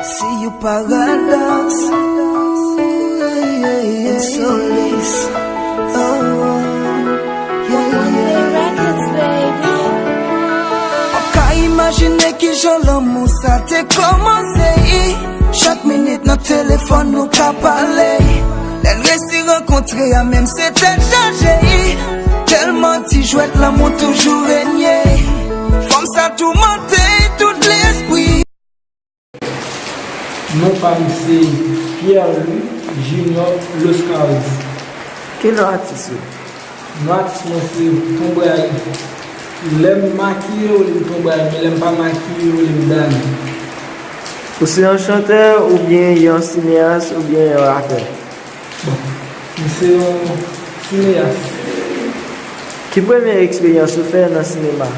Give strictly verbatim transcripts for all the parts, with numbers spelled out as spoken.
See you paradise. Insolis. Oh, yeah, yeah. Ou ka imajine kijan lanmou sa te kòmanse. Chak minit nan telefòn nou ka pale. Lè n resi rankontre a menm se tèt chaje. Tèlman ti jwèt lanmou toujou renye. Fanm sa toumante tout lespri. Non pa m se Pierre Louis Junior Loscardi. Ki non atis ou? Non atis mwen se Tonbray. Lè m makiye yo rele m Tonbray, men lè m pa makiye yo rele m Dani. Ou se yon chantè oubyen yon sineyas oubyen yon rapè? Bon, m se yon sineyas. Ki premye eksperyans ou fè nan sinema?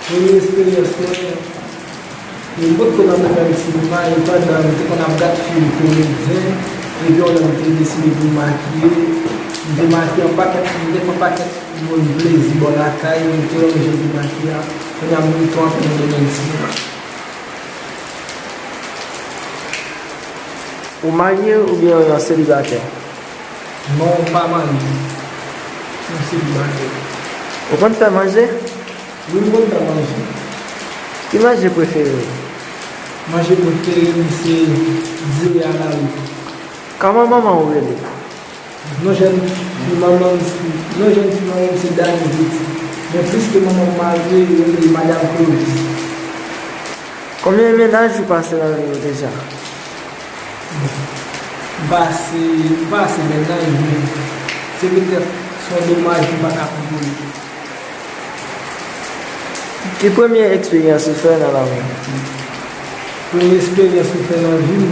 Premye eksperyans mwen, mwen potko nan domèn sinema, e pandan m te konn ap gad fim komedyen, epi yon lè m te deside pou m makiye, m te makiye yon pakèt, m te fè yon pakèt moun plezi bò lakay, m te renmen jan m te makiye a, kounye a m tou antre nan domèn sinema. Ou marye oubyen ou yon selibatè? Non, m pa marye. M selibatè. Ou konn fè manje? Wi, m konn fè manje. Ki manje prefere w? Manje prefere m se diri a la wi. Kòman manman w rele? Non jèn fi manman m se, non jèn fi manman m se Dani Viti. Men plis ke manman m marye, yo rele Madam Clovis. Konbyen mennaj ou pase nan vi w deja? M pase, m pase mennaj, men se petèt se yon domaj m pa ka konprann. Ki premye eksperyans ou fè nan lavi w? Premye eksperyans m fè nan vi m,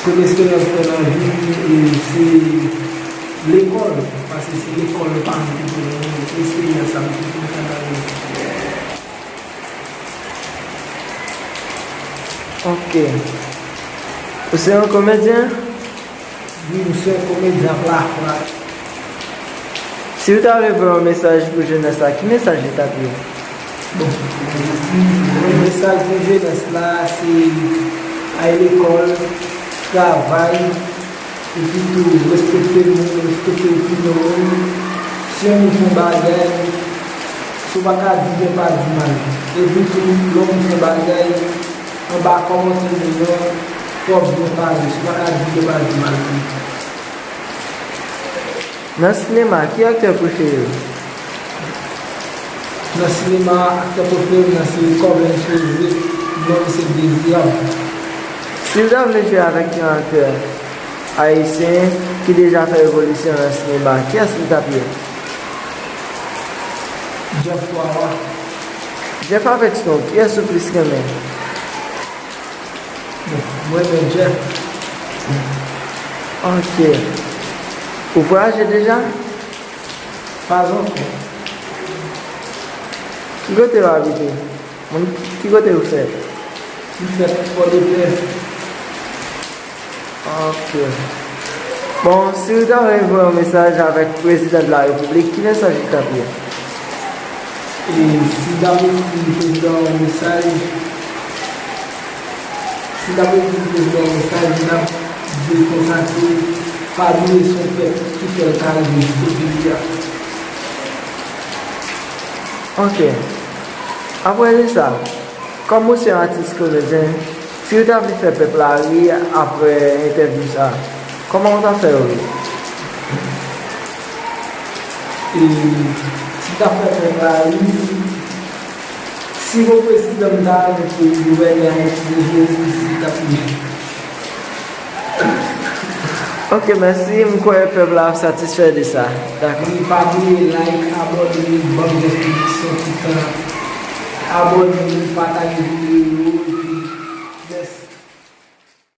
premye eksperyans m fè nan vi m, e, se lekòl, paske se lekòl paran m te voye mwen, eksperyans sa m te fè nan vi m. Ok. Ou se yon komedyen? Wi, m se yon komedyen ap lafra. Si w ta vle voye yon mesaj pou jenès la, ki mesaj li t ap ye? Bon, yon mesaj pou jenès la, se al lekòl, travay, epi tou respekte moun, respekte opinyon moun. Si yon moun fè yon bagay, si w pa ka di byen, pa di mal. Epi tou, lè yon moun fè yon bagay, anba kòmantè moun nan, fò w byen pale, si w pa ka di byen, pa di mal tou. Nan sinema, ki aktè prefere w? Nan sinema, aktè prefere m nan se Corben Cherizier, non li se Dezirab. Si w ta vle jwe avèk yon aktè ayisyen ki deja fè revolisyon nan sinema, kiyès li t ap ye? Jeff Wawa. Jeff avèk Snow, kiyès ou plis renmen? Bon, mwen renmen Jeff. Ok. Ou vwayaje deja? Pa ankò. Ki kote w abite? Moun, ki kote ou fèt? M fèt Pòdepè. Ok. Bon, si w ta vle voye yon mesaj avèk prezidan de la repiblik, ki mesaj li t ap ye? E si m ta vle di prezidan yon mesaj, si m ta vle di prezidan yon mesaj, m t ap di l konsa ke pa bliye se yon pèp ki fè l ka rive jis kote li a. Ok. Apre de sa, kòm ou se yon atis komedyen, si w ta vle fè pèp la ri apre entèvyou sa, kòman w ta fè yo ri? E si w ta fè pèp la ri, si yon prezidan m ta renmen pou gouvènè Ayiti, Jezi Kris li t ap ri. Ok, mèsi. M kwè pèp la ap satisfè de sa. Dakò. Wi, pa bliye like, abòne, ban m jès piblik sa yon ti tan. Abòne, pataje videyo yo.